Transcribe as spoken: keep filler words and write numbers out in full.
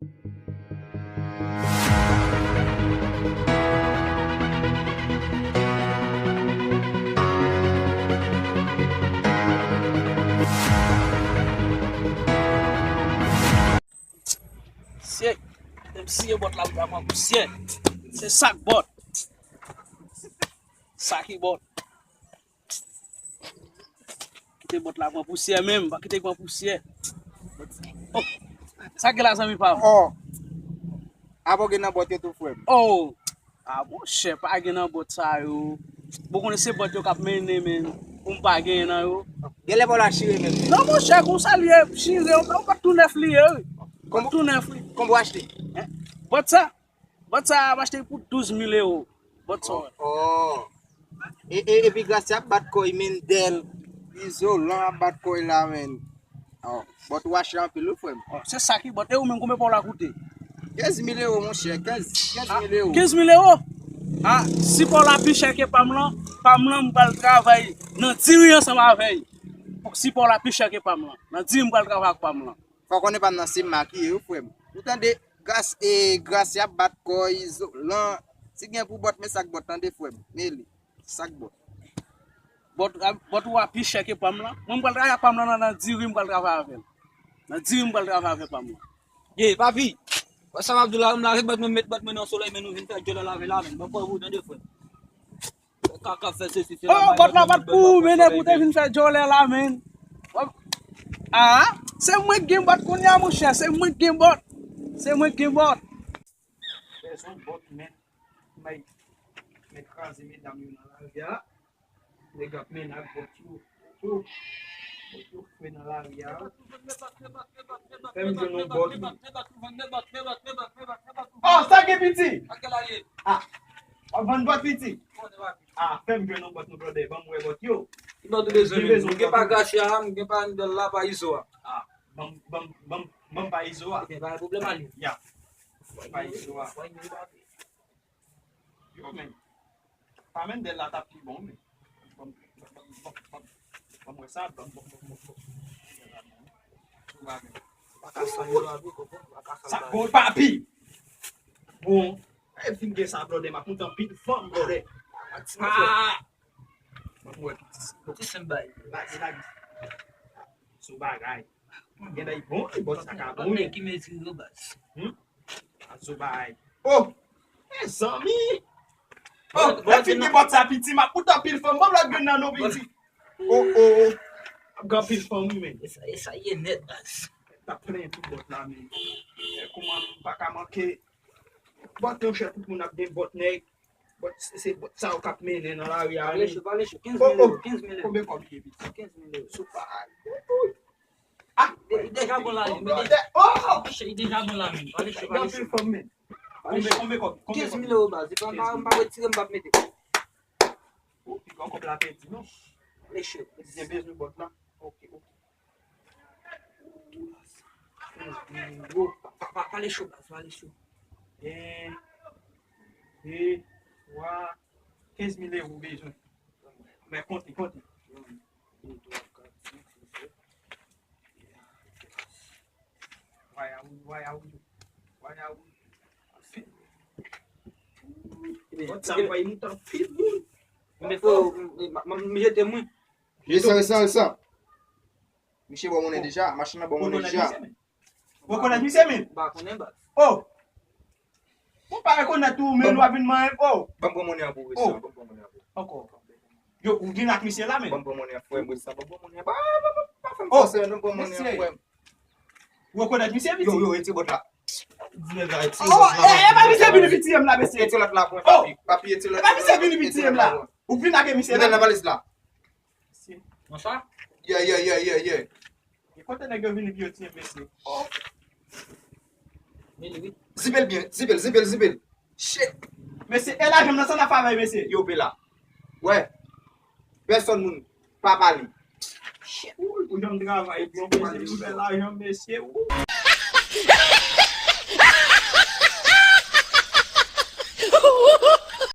Siye, m siye bòt la, m pran pousyè. Se sa k bòt. Sa ki bòt. Kite bòt la pran pousyè menm, pa kite l pran pousyè. Oh, sa gen la zanmi pa m? Oh. Apa w gen nan bòt yo tou, frè m? Oh. Ah, monchè, pa gen nan bòt sa yo. Bon, konnen se bòt yo k ap mennen, men pou m pa genyen nan yo. Genlè pa w la chire menm. Non, monchè, konsa l ye, chire, yon bòt tou nèf li ye, wi. Bòt tou nèf, wi. Konbyen w achte? Hein? Bòt sa? Bòt sa a, m achte l pou douz mil ewo. Bòt sa. Oh, oh. E, e, epi Gracia ap bat kò l, Mendel, Izolan ap bat kò l la, men. Oh, bòt ou achte anpil, wi, frè m. Oh, se sa ki bòt. E ou menm, konbyen pa w la koute? Kenz mil ewo, monchè. Kenz, kenz mil ewo. Ah, kenz mil ewo? Ah, si pa w la pi chè ke pa m lan, pa m lan, m pral travay nan diri ansanm avè l. Si pa w la pi chè ke pa m lan. Nan diri m pral travay ak pa m lan. Fò w konnen pa m nan se makiye, wi, frè m. Ou tande? Gras, e, Gracia ap bat kò l, Izolan. Si gen pou bòt, men sa k bòt, tande, frè m. Men li. Sa k bòt. Bòt, bòt ou a pi chè ke pa m lan. Mwen, m pral travay ak pa m lan nan, nan diri, m pral travay avè l. Nan diri, m pral travay avè pa m lan. Ye, papi. Wè sa m ap di w la, m lave bòt mwen, met bòt mwen nan solèy, men nou vin fè djòlè lave la, men. Ban m pran pou w, tande, frè m. Kaka fè sesi, se... Oh, bòt la pa t pou ou, men nèg ou te vin fè djòlè la, men. Ah, se mwen k gen bòt kounye a, monchè, se mwen k gen bòt. Se mwen k gen bòt. Bezwen bòt, men, men, men kraze medam yo nan lari a. Nèg ap mennen ak bòt yo. Bòt yo fre nan lari a. Fè m jwenn yon bòt. Oh, sa gen piti? Ah, w ap vann bòt piti? Ah, fè m jwenn yon bòt, non, brother. Ban m wè bòt yo. Ki bòt ou bezwen menm? M gen pa Gracia a, m gen pa Mendel la, pa Izo a. Ah, ban m, ban m, ban m, ban m pa Izo a. Ebyen, pa gen pwoblèm, ale. Ya. Pa Izo a. Yo, men. Pa Mendel la t ap pi bon, men. Ban m, ban m, ban m, ban m, ban m wè sa, ban m, ban m, ban m, ban m. Sou bagay. Pa ka san yo la, wi, konprann? Pa ka san... Sa bagay. Bon, papi. Bon. E fin gen sa, brother, m ap moute anpil fanm, brother. Ah! Ban m wè piti. Ti senp bay. Lage, lage. Sou bagay. Gen lè l bon, e bòt sa ka bon, wi. Ki mezi yo, baz. Hmm? Azo bay. Oh! Mezanmi! Oh, lè fin gen bòt sa piti, m ap moute anpil fanm. Ban m lòt grenn nan non, piti. Oh, oh. Ap gen anpil fanm, wi, men. E sa, e sa ye nèt, baz. T ap plenyen tout bòt la, men. E kouman m pa ka manke. Bòt yo chè, tout moun ap gen bòt, nèg. Bòt, se, se bòt sa yo k ap mennen nan lari a, men. Pale cho, pale cho. Kenz mil ewo, kenz mil ewo. Konbyen kòb li ye, piti? Kenz mil ewo. Sou bagay. Ah! Li deja bon la, men. Oh! Li deja bon la, men. Pale cho, pale cho. Konbyen, konbyen kòb? Kenz mil ewo, baz. Se pa, m pa, m pa retire, m p ap mete. Oh, pi gon kòb la pèdi, non. Pale cho. Li bezwen bòt la. Ok, ok. Kenz mil ewo. Pa, pa, pa, pale cho, baz, pale cho. En, de, twa, kenz mil ewo bezwen. Men konte, konte. Yon, de, twa, kat, senk, sis, sèt. Vwayawou, vwayawou, vwayawou. Anfen. Bòt sa, m kwè li tan pil moun. Men fò, m, m, m, m jete mwen. Resan, resan, resan. Misye ba w monnen deja, machin nan ba w monnen deja. Ou rekonèt misye, men? M pa konnen, baz. Oh! Ou pa rekonèt ou, men w ap vin manyen, oh! Ban m pran monnen an pou ou, resan, ban m pran monnen an pou ou. Ankò. Yo, ou vin ak misye la, men. Ban m pran monnen an, frè m, resan, ban m pran monnen an. Ba, ba, ba, pa fè m fòse, non, ban m pran monnen an, frè m. Ou rekonèt misye, piti? Yo, yo, retire bòt la. Di nèg la, retire bòt la. Oh, e, e pa misye vin vin tiye m la, mesye. Retire lòt la pou mwen, papi. Papi, retire lòt la. E pa misye vin vin tiye m la. Ou vin ak misye la. Mete l nan valiz la. Mesye. Konsa? Yeah, yeah, yeah, yeah, yeah. E kote nèg yo vini pou yo tiye m, mesye? Oh. Men li, wi. Zipe l byen, zipe l, zipe l, zipe l. Shit. Mesye, e lajan m nan sa n ap fè avè l, mesye? Yo, Bela. Wè. Pèsòn moun pa pale. Shit. Ou janm travay byen, mesye, pou fè lajan, mesye.